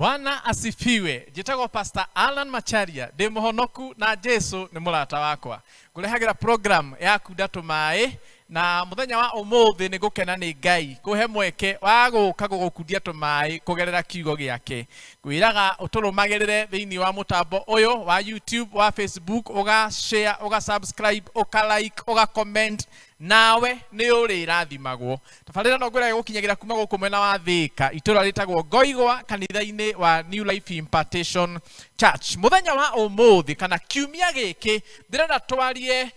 Bwana asifiwe. Njĩtagwo Pastor Alan Macharia, ndĩ mũhonoku na Jesu nĩ mũrata wakwa. Ngũrehagĩra program ya kunda tũmaĩ na mũthenya wa ũmũthĩ nĩ gũkena nĩ Ngai kũhe mweke wa gũka gũgũkundia tũmaĩ kũgerera kiugo gĩake. Ngwĩraga ũtũrũmagĩrĩre thĩinĩ wa mũtambo ũyũ wa YouTube, wa Facebook, ũga share, ũga subscribe, ũka like, ũga comment nawe nĩ ũrĩrathimagwo. Tabarĩra no ngwĩraga gũkinyagĩra kuma gũkũ mwena wa Thĩka, itũra rĩtagwo Ngoigwa, kanitha-inĩ wa New Life Impartation Church. Mũthenya wa ũmũthĩ kana kiumia gĩkĩ ndĩrenda twarie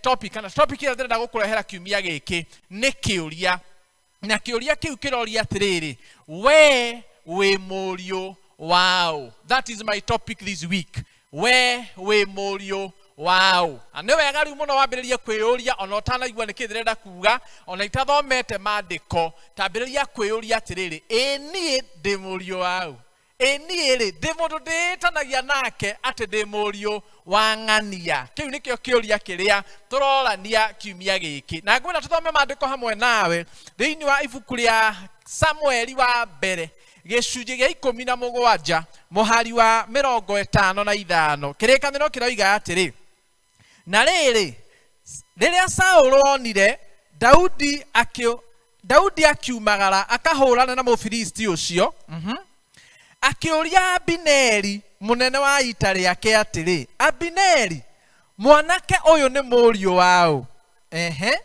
topic kana topic ĩrĩa ndĩrenda gũkũrehera kiumia gĩkĩ nĩ kĩũria, na kĩũria kĩu kĩroria atĩrĩrĩ, we wĩ mũriũ waũ? That is my topic this week. We wĩ mũriũ waũ? Na nĩ wega rĩu mũno wambĩrĩrie kwĩyũria ona ũtanaigua nĩkĩ ndĩrenda kuga, ona itathomete maandĩko, tambĩrĩria kwĩyũria atĩrĩrĩ, ĩ niĩ ndĩ mũriũ waũ? Ĩ niĩ rĩ, ndĩ mũndũ ndĩĩtanagia nake atĩ ndĩ mũriũ wa ng'ania? Kĩu nĩkĩo kĩũria kĩrĩa tũrorania kiumia gĩkĩ, na ngwenda tũthome maandĩko hamwe nawe thĩinĩ wa ibuku rĩa Samueli wa mbere gĩcunjĩ gĩa 17 mũhari wa 55. Kĩrĩkanĩro kĩroiga atĩrĩ, na rĩrĩ, rĩrĩa Saũlũ onire Daudi akiumagara akahũrane na Mũfilisti ũcio, akĩũria Abineri mũnene wa ita rĩake atĩrĩ, Abineri, mwanake ũyũ nĩ mũriũ waũ? Ehe.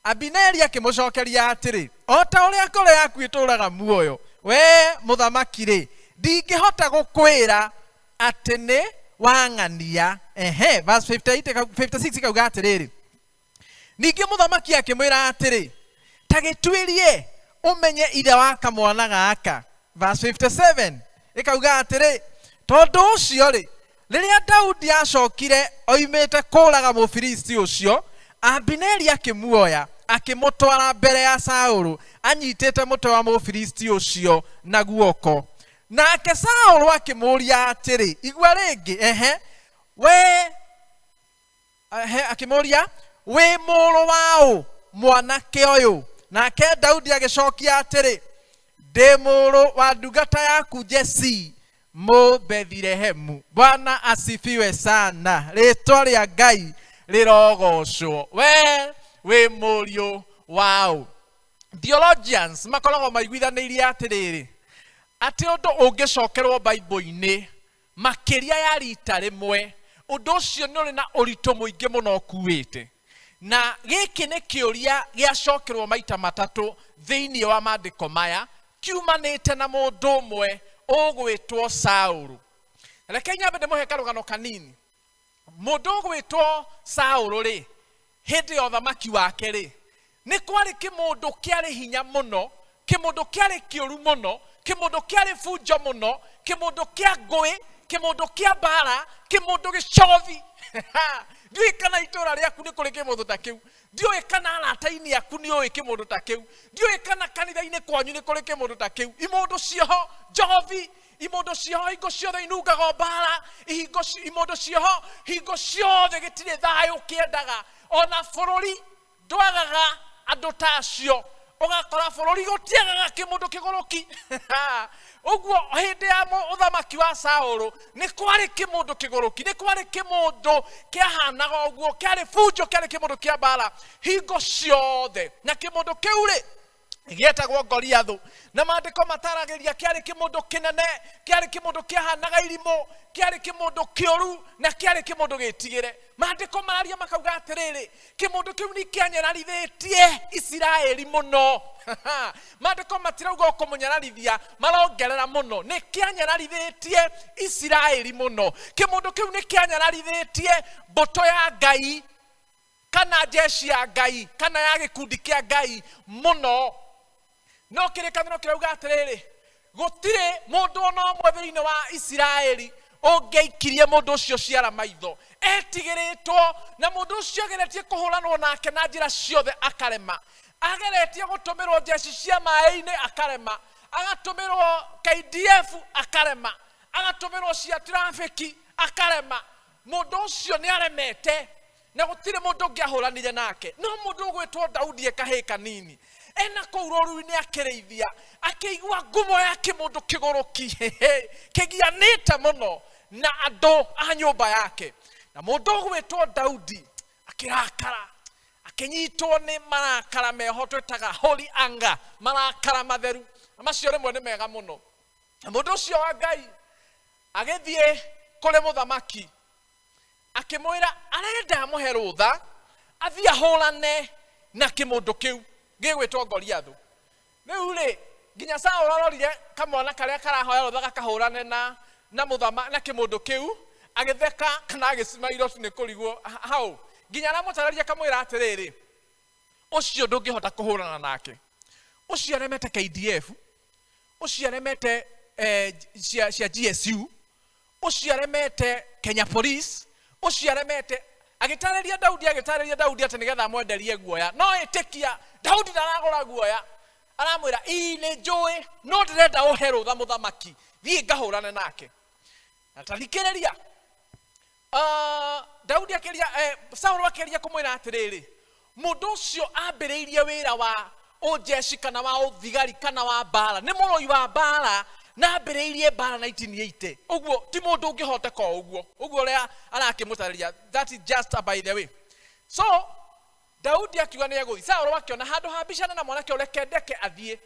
Abineri akĩmũcokeria atĩrĩ, o ta ũrĩa ngoro yaku ĩtũũraga muoyo, we mũthamaki-rĩ, ndingĩhota gũkwĩra atĩ nĩ wang'ania. Ehe. Verse 58, 56 ĩkauga atĩrĩrĩ, ningĩ mũthamaki akĩmwĩra atĩrĩ, ta gĩtuĩrie ũmenye ithe wa kamwana gaka. Verse 57 ĩkauga atĩrĩ, tondũ ũcio rĩ, rĩrĩa Daudi acokire oimĩte kũũraga Mũfilisti ũcio, Abineri akĩmuoya akĩmũtwara mbere ya Saũlũ anyitĩte mũtwe wa Mũfilisti ũcio na guoko. Nake Saũlũ akĩmũũria atĩrĩ, igua rĩngĩ, ehe, we ehe, akĩmũũria, wĩ mũrũ waũ mwanake ũyũ? Nake Daudi agĩcokia atĩrĩ, ndĩ mũrũ wa ndungata yaku Jesii Mũbethilehemu. Bwana asifiwe sana. Rĩtwa rĩa Ngai rĩrogocwo. We wĩ mũriũ waũ? Theologians makoragwo maiguithanĩirie atĩrĩrĩ, atĩ ũndũ ũngĩcokerwo Bible-inĩ makĩria ya rita rĩmwe, ũndũ ũcio nĩ ũrĩ na ũritũ mũingĩ mũno ũkuĩte. Na gĩkĩ nĩ kĩũria gĩacokerwo maita matatũ thĩinĩ wa maandĩko maya, kiumanĩte na mũndũ ũmwe ũgwĩtwo Saũlũ. Reke nyambe ndĩmũhe karũgano kanini. Mũndũ ũgwĩtwo Saũlũ rĩ, hĩndĩ ya ũthamaki wake rĩ, nĩ kwarĩ kĩmũndũ kĩarĩ hinya mũno, kĩmũndũ kĩarĩ kĩũru mũno, kĩmũndũ kĩarĩ bunjo mũno, kĩmũndũ kĩa ngũĩ, kĩmũndũ kĩa mbara, kĩmũndũ gĩcothi. Ndiũĩ kana itũũra rĩaku nĩ kũrĩ kĩmũndũ ta kĩu, ndiũĩ kana arata-inĩ aku nĩ ũĩ kĩmũndũ ta kĩu, ndiũĩ kana kanitha-inĩ kwanyu nĩ kũrĩ kĩmũndũ ta kĩu. Imũndũ cioho njothi, imũndũ cioho hingo ciothe inungaga mbara, imũndũ cioho hingo ciothe gĩtirĩ thayũ kĩendaga. Ona bũrũri ndwagaga andũ ta acio, ũgakora bũrũri gũtiagaga kĩmũndũ kĩgũrũki. Ũguo hĩndĩ ya ũthamaki wa Saũlũ nĩ kwarĩ kĩmũndũ kĩgũrũki, nĩ kwarĩ kĩmũndũ kĩahanaga ũguo, kĩarĩ bunjo, kĩarĩ kĩmũndũ kĩa mbara hingo ciothe. Na kĩmũndũ kĩu rĩ gĩetagwo Goliathũ, na maandĩko mataragĩria kĩarĩ kĩmũndũ kĩnene, kĩarĩ kĩmũndũ kĩahanaga irimũ, kĩarĩ kĩmũndũ kĩũru, na kĩarĩ kĩmũndũ gĩtigĩre. Maandĩko mararia makauga atĩrĩrĩ, kĩmũndũ kĩu nĩ kĩanyararithĩtie Isiraeli mũno. Maandĩko matirauga ũkũmũnyararithia, marongerera mũno, nĩ kĩanyararithĩtie Isiraeli mũno. Kĩmũndũ kĩu nĩ kĩanyararithĩtie mbũtũ ya Ngai kana jeshi ya Ngai kana ya gĩkundi kĩa Ngai mũno. No kĩrĩkanĩro kĩrauga atĩrĩrĩ, gũtirĩ mũndũ ona ũmwe thĩinĩ wa Isiraeli ũngĩaikirie mũndũ ũcio ciara maitho, etigĩrĩtwo, na mũndũ ũcio ageretie kũhũranwo nake na njĩra ciothe akarema, ageretie gũtũmĩrwo jeshi cia maĩ-inĩ akarema, agatũmĩrwo KDF akarema, agatũmĩrwo cia trafiki akarema. Mũndũ ũcio nĩ aremete na gũtirĩ mũndũ ũngĩahũranire nake. No mũndũ ũgwĩtwo Daudi e kahĩĩ kanini, Ena kũu rũru-inĩ akĩrĩithia, akĩigua ngumo ya kĩmũndũ kĩgũrũki kĩgianĩte mũno na andũ a nyũmba yake. Na mũndũ ũgwĩtwo Daudi akĩrakara, akĩnyitwo nĩ marakara meho twĩtaga holy anger, marakara matheru. Na macio rĩmwe nĩ mega mũno. Na mũndũ ũcio wa Ngai agĩthiĩ kũrĩ mũthamaki, akĩmwĩra arenda amũhe rũtha athiĩ ahũrane na kĩmũndũ kĩu gĩgwĩtwo Goliathũ. Rĩu rĩ, nginya Saũlũ arorire kamwana karĩa karahoya rũtha gakahũrane na mũthama na kĩmũndũ kĩu, agĩtheka kana agĩcimairwo nĩ kũrigwo hau. Nginya aramũtarĩria akamwĩra atĩrĩrĩ, ũcio ndũngĩhota kũhũrana nake, ũcio aremete KDF, ũcio aremete cia GSU, ũcio aremete Kenya Police, ũcio aremete. Agĩtarĩria Daudi, agĩtarĩria Daudi atĩ nĩgetha amwenderie guoya. No ĩtĩkia Daudi ndaragũra guoya, aramwĩra ii nĩ njũĩ, no ndĩrenda ũhe rũtha mũthamaki, thiĩ ngahũrane nake. Na tathikĩrĩria, Daudi akĩria, Saũlũ akĩria kũmwĩra atĩrĩrĩ, mũndũ ũcio ambĩrĩirie wĩra wa ũnjeshi kana wa ũthigari kana wa mbara, nĩ mũrũi wa mbara, na ambĩrĩirie mbara 1980. Ũguo ti mũndũ ũngĩhoteka o ũguo, ũguo ũrĩa arakĩmũtarĩria. That is just a by the way. So Daudi akiuga nĩ egũthiĩ. Saũlũ akĩona handũ ha mbicane na mwanake ũreke ndeke athiĩ.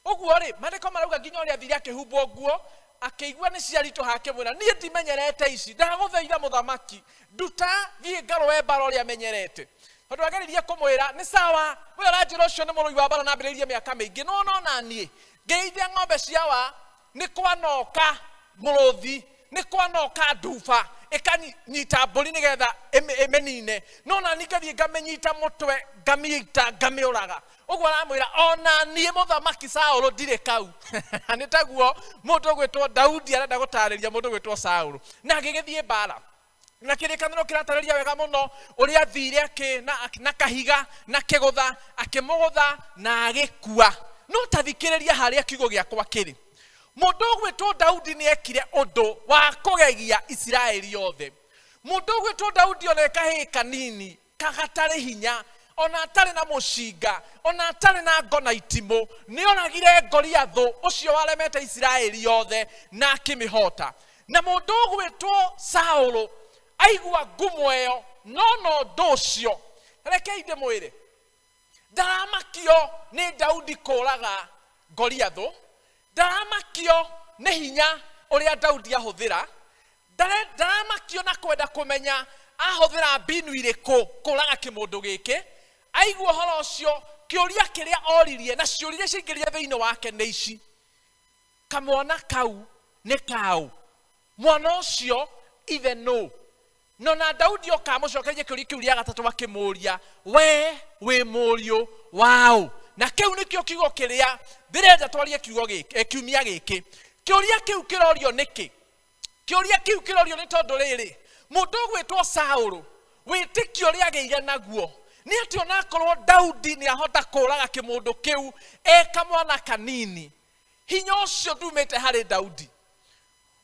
Ũguo rĩ, maandĩko marauga nginya ũrĩa athire akĩhumbwo nguo, akĩigua nĩ ciaritũha, akĩmwĩra niĩ ndimenyerete ici, ndagũthaitha mũthamaki, nduta thiĩ ngarũe mbara ũrĩa menyerete. Tondũ ageririe kũmwĩra nĩ sawa, we ũranjĩra ũcio nĩ mũrũi wa mbara na ambĩrĩirie mĩaka mĩingĩ, no nona niĩ ngĩrĩithia ng'ombe ciawa nĩ kwanoka mũrũthi, nĩ kwanoka nduba ĩkanyita mbũri nĩgetha ĩmĩnine, no nani ngathiĩ ngamĩnyita mũtwe ngamĩita ngamĩũraga. Ũguo aramwĩra ona niĩ mũthamaki Saũlũ ndirĩ kau. Nĩ taguo mũndũ ũgwĩtwo Daudi arenda gũtarĩria mũndũ ũgwĩtwo Saũlũ. Na agĩgĩthiĩ mbara. Na kĩrĩkanĩro kĩratarĩria wega mũno ũrĩa athire na kahiga na kĩgũtha, akĩmũgũtha na agĩkua. No tathikĩrĩria harĩa kiugo gĩakwa kĩrĩ. Mũndũ ũgwĩtwo Daudi nĩ ekire ũndũ wa kũgegia Isiraeli yothe. Mũndũ ũgwĩtwo Daudi ona kahĩĩ kanini kagatarĩ hinya, ona atarĩ na mũcinga, ona atarĩ na ngo na itimũ, nĩ oragire Goliathũ ũcio waremete Isiraeli yothe na akĩmĩhota. Na mũndũ ũgwĩtwo Saũlũ aigua ngumo ĩyo, no ũndũ ũcio rekei ndĩmwĩre, ndaramakio nĩ Daudi kũraga Goliathũ, ndaramakio nĩ hinya ũrĩa Daudi ahũthĩra, ndaramakio na kwenda kũmenya ahũthĩra mbinu irĩkũ kũraga kĩmũndũ gĩkĩ. Aigua ũhoro ũcio, kĩũria kĩrĩa oririe na ciũria ciaingĩrire thĩinĩ wake nĩ ici: kamwana kau nĩ kaũ? Mwana ũcio ithe nũ? No na Daudi oka amũcokerie kĩũria kĩu gĩa gatatũ akĩmũũria, we wĩ mũriũ waũ? Na kĩu nĩkĩo kiugo kĩrĩa ndĩrenda twarie kiugo gĩkĩ, kiumia gĩkĩ. Kĩũria kĩu kĩrorio nĩkĩ? Kĩũria kĩu kĩrorio nĩ tondũ rĩrĩ, mũndũ ũgwĩtwo Saũlũ wĩtĩkio ũrĩa agĩire naguo nĩ atĩ onakorwo Daudi nĩ ahota kũraga kĩmũndũ kĩu e kamwana kanini, hinya ũcio ndumĩte harĩ Daudi.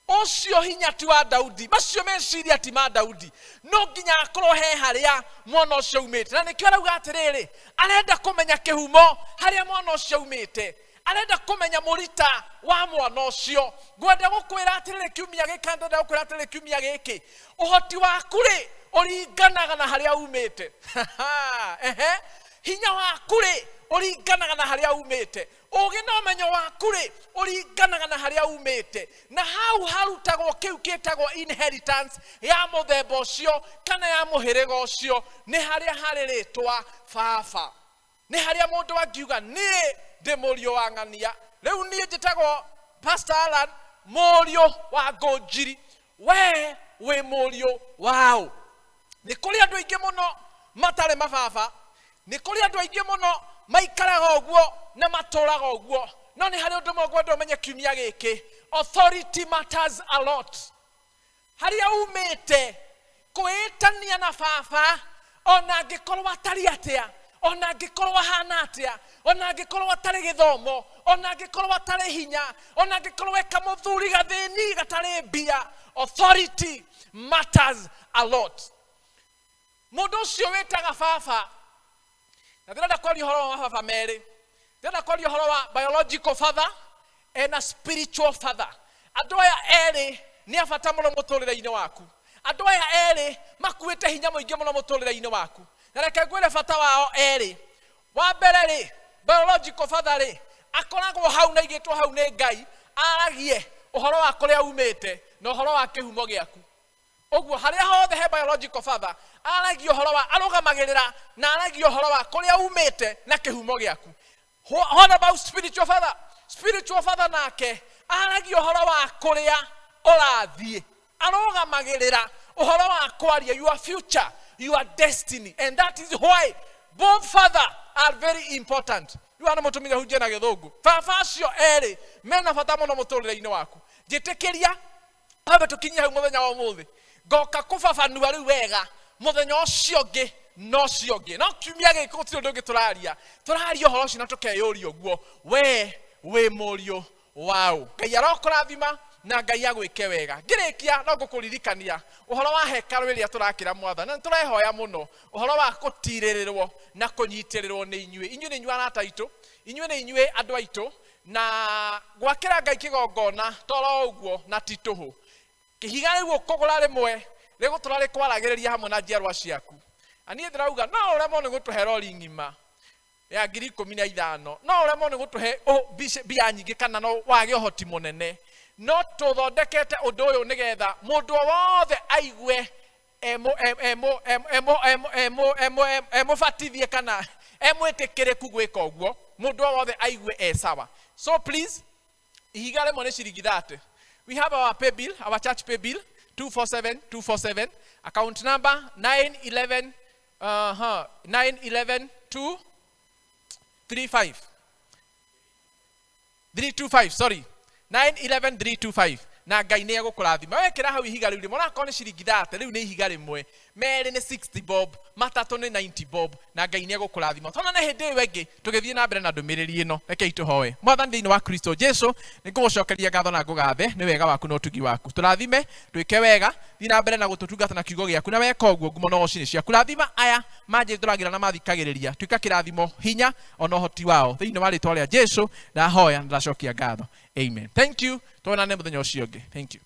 Ũcio hinya ti wa Daudi, macio meciria ti ma Daudi, no nginya akorwo he harĩa mwana ũcio aumĩte. Na nĩkĩo arauga atĩrĩrĩ, arenda kũmenya kĩhumo harĩa mwana ũcio aumĩte, arenda kũmenya mũrita wa mwana ũcio. Ngwenda gũkwĩra atĩrĩrĩ kiumia gĩkĩ, ndĩrenda gũkwĩra atĩrĩrĩ kiumia gĩkĩ, ũhoti waku rĩ ũringanaga na harĩa umĩte. Ehe, hinya waku rĩ ũringanaga na harĩa umĩte, ũgĩ na ũmenyo waku rĩ ũringanaga na harĩa umĩte. Na hau harutagwo kĩu kĩtagwo inheritance ya mũthemba ũcio kana ya mũhĩrĩga ũcio, nĩ harĩa harĩ rĩtwa baba, nĩ harĩa mũndũ angiuga niĩ ndĩ mũriũ wa ng'ania. Rĩu niĩ njĩtagwo Pastor Alan, mũriũ wa Ngũnjiri, we wĩ mũriũ waũ? Nĩ kũrĩ andũ aingĩ mũno matarĩ mababa, nĩ kũrĩ andũ aingĩ mũno maikaraga ũguo na matũraga ũguo, no nĩ harĩ ũndũ ũmwe ngwenda ũmenye kiumia gĩkĩ: authority matters a lot. Harĩa umĩte kwĩtania na baba, ona angĩkorwo atarĩ atĩa, ona angĩkorwo ahana atĩa, ona angĩkorwo atarĩ gĩthomo, ona angĩkorwo atarĩ hinya, ona angĩkorwo eka mũthuri gathĩni gatarĩ mbia, authority matters a lot. Mũndũ ũcio wĩtaga baba, na ndĩrenda kwaria ũhoro wa mababa merĩ. Ndĩrenda kwaria ũhoro wa biological father and a spiritual father. Andũ aya erĩ nĩ a bata mũno mũtũrĩre-inĩ waku. Andũ aya erĩ makuĩte hinya mũingĩ mũno mũtũrĩre-inĩ waku. Na reke ngwĩre bata wao erĩ. Wa mbere rĩ, biological father rĩ, akoragwo hau na aigĩtwo hau nĩ Ngai aragie ũhoro wa kũrĩa umĩte na ũhoro wa kĩhumo gĩaku. Ũguo harĩa hothe he biological father aragia ũhoro wa arũgamagĩrĩra na aragia ũhoro wa kũrĩa umĩte na kĩhumo gĩaku. What about spiritual father? Spiritual father nake aragia ũhoro wa kũrĩa ũrathiĩ. Arũgamagĩrĩra ũhoro wa kwaria your future, your destiny. And that is why both father are very important. Rĩu haha nĩ mũtũmire hunjie na gĩthũngũ. Baba acio erĩ mena bata mũno mũtũrĩre-inĩ waku. Njĩtĩkĩria twambe tũkinyie hau mũthenya wa ũmũthĩ. Ngoka kũbabanua rĩu wega mũthenya ũcio ũngĩ na ũcio ũngĩ. No kiumia gĩkĩ gũtirĩ ũndũ ũngĩ tũraria. Tũraria ũhoro ũcio na tũkeyũria ũguo, we wĩ mũriũ waũ? Ngai arokũrathima na Ngai agwĩke wega. Ngĩrĩkia no ngũkũririkania ũhoro wa hekarũ ĩrĩa tũrakĩra Mwathani, na nĩtũrehoya mũno ũhoro wa gũtirĩrĩrwo na kũnyitĩrĩrwo nĩ inyuĩ. Inyuĩ nĩ inyuĩ arata aitũ, inyuĩ nĩ inyuĩ andũ aitũ, na gwakĩra Ngai kĩgongona toro ũguo na ti tũhũ. Kĩhiga rĩu ũkũgũra rĩmwe rĩgũtũra rĩkwaragĩrĩria hamwe na njiarwa ciaku. Na niĩ ndĩrauga no ũremwo nĩ gũtũhe rori ng'ima ya 15,000, no ũremwo nĩ gũtũhe mbia nyingĩ kana no wage ũhoti mũnene, no tũthondekete ũndũ ũyũ nĩgetha mũndũ o wothe aigue emũbatithie kana emwĩtĩkĩrĩku gwĩka ũguo, mũndũ o wothe aigue e sawa. So please, ihiga rĩmwe nĩ ciringi 30. We have our pay bill, our church pay bill 247247, account number 911, 911 235 325, sorry, 911 325. Na Ngai nĩ egũkũrathima. Wekĩra hau ihiga rĩu rĩmwe, onakorwo nĩ ciringi 30, rĩu nĩ ihiga rĩmwe, merĩ nĩ 60 bob, matatũ nĩ 90 bob, na Ngai nĩ egũkũrathima. Tuonane hĩndĩ ĩyo ĩngĩ tũgĩthiĩ na mbere na ndũmĩrĩri ĩno. Rekei tũhoe. Mwathani, thĩinĩ wa Kristo Jesu, nĩ ngũgũcokeria ngatho na ngũgathe nĩ wega waku na ũtugi waku. Tũrathime, twĩke wega, thiĩ na mbere na gũtũtungata na kiugo gĩaku, na weka ũguo ngumo na ũgoci nĩ ciaku. Rathima aya manjĩtũragĩra na mathikagĩrĩria, tuĩka kĩrathimo, hinya ona ũhoti wao. Thĩinĩ wa rĩtwa rĩa Jesu ndahoya na ndacokia ngatho. Amen. Thank you. Tuonane mũthenya ũcio ũngĩ. Thank you.